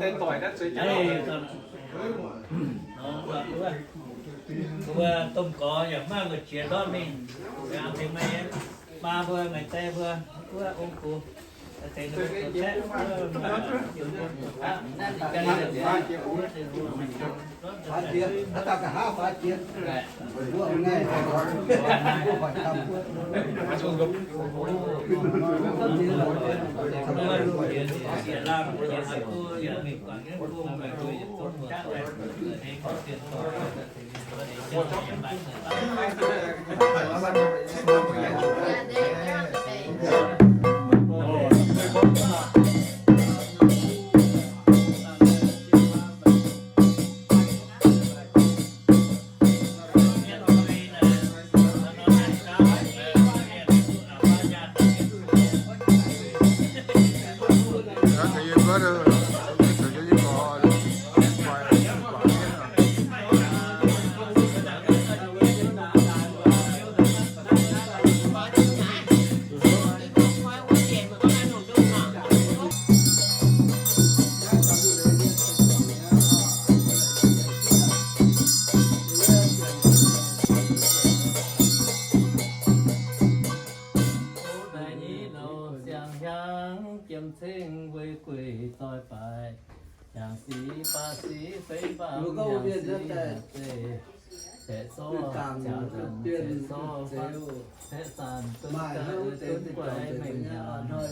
Mbuo domh gorx yaac maiv maaih mbu'ziex ndortv mingh, maa mbuo maaih deix mbuo wuov ong-gux. Da'nyeic norm siang-hnyangx jiem ceng weic gueic doix baaix, hnyangx sic baav sic feix faam, hnyangx sic hnyangx zeiv, caeqv sorv, caeqv zanc, caeqv sorv, caeqv zanc, dunv daaih dunv guaix mengh hnyangx.